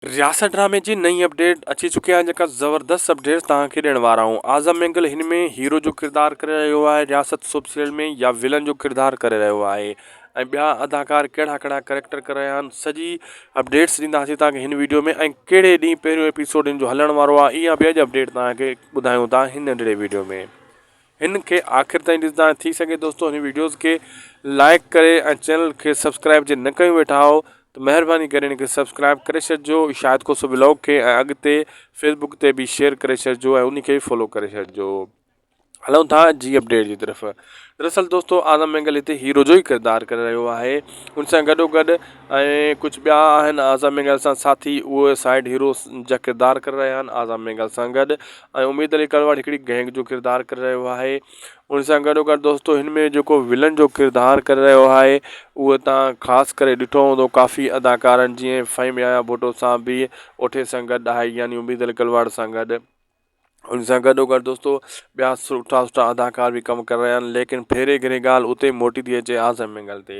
رياست ڊرامي جي نئين اپڊيٽ اچي چڪي آهي جيڪا زبردست اپڊيٽس توهان کي ڏيڻ وارا آهيون اعظم مينگل هن ۾ هيرو جو ڪردار ڪري رهيو آهي رياست سوپ سيريل ۾ يا ولن جو ڪردار ڪري رهيو آهي ۽ ٻيا اداڪار ڪهڙا ڪهڙا ڪريڪٽر ڪري رهيا آهن سڄي اپڊيٽس ڏينداسين توهان کي هن ويڊيو ۾ ۽ ڪهڙي ڏينهن پهريون ايپيسوڊ هن جو هلڻ وارو آهي اها به اڄ اپڊيٽ توهان کي ٻڌايون ٿا هن ننڍڙي ويڊيو ۾ هن کي آخر تائين ڏسندا ٿي سگهي دوستو هن ويڊيوز کي لائڪ ڪري ۽ چينل کي سبسڪرائب جي نه ڪيون ويٺا آهو ته مهرباني ڪري هن کي سبسڪرائب ڪري ڇڏجو شاهد کوسو ولاگ کي ۽ اڳتي فيسبوڪ تي به شيئر ڪري ڇڏجو ۽ ان کي به فالو ڪري ڇڏجو هلون ٿا جي اپڊيٽ جي طرف دراصل دوستو اعظم مينگل هتي هيرو جو ئي ڪردار ڪري رهيو آهي ان سان گڏو گڏ ۽ ڪجهه ٻيا آهن اعظم مينگل سان ساٿي اهي سائيڊ هيرو جا ڪردار ڪري رهيا آهن اعظم مينگل سان گڏ ۽ اميد علي ڪلواڙ هڪڙي گينگ جو ڪردار ڪري رهيو آهي ان سان گڏو گڏ دوستو هن ۾ جيڪو ولن جو ڪردار ڪري رهيو آهي اهو تان خاص ڪري ڏٺو هوندو ڪافي اداڪارن جيئن فهيم يحيٰ ڀٽو سان به اوٺي سان گڏ آهي يعني اميد علي ڪلواڙ سان گڏ ان سان گڏو گڏ دوستو ٻيا سٺا سٺا اداڪار به ڪم ڪري رهيا آهن ليڪن ڦيري گهري ڳالهه اتي موٽي ٿي اچي اعظم مينگل تي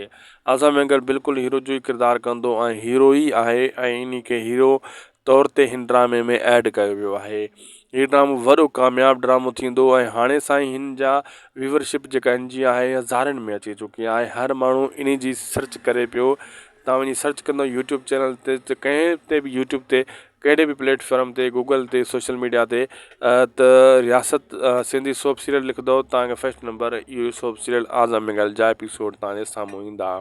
اعظم مينگل بلڪل هيرو جو ئي ڪردار ڪندو ۽ هيرو ئي آهي ۽ انهي کي هيرو طور تي هن ڊرامي ۾ ايڊ ڪيو ويو آهي هي ڊرامو وڏو ڪامياب ڊرامو ٿيندو ۽ هاڻي سائين هن جا ويورشپ جيڪا هن جي آهي هزارن ۾ اچي چڪي آهي هر ماڻهو انهي جي سرچ ڪري پيو تان وڃي سرچ ڪندو يوٽيوب چينل تي ته ڪنهن تي به يوٽيوب تي ڪهڙي به پليٽ فارم تي گوگل تي سوشل ميڊيا تي ته رياست سنڌي سوپ سيريل لکندو تان کي فرسٽ نمبر اهو سوپ سيريل اعظم مينگل جا ايپيسوڊ تان جي سامهون ايندا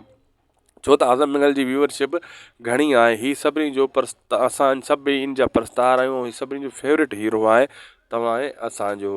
ڇو ته اعظم مينگل جي ويورشپ گهڻي آهي هي سڀني جو پر اسان سڀ ان جا پرستار آهيون هي سڀني جو فيورٽ هيرو آهي توهان ۽ اسان جو.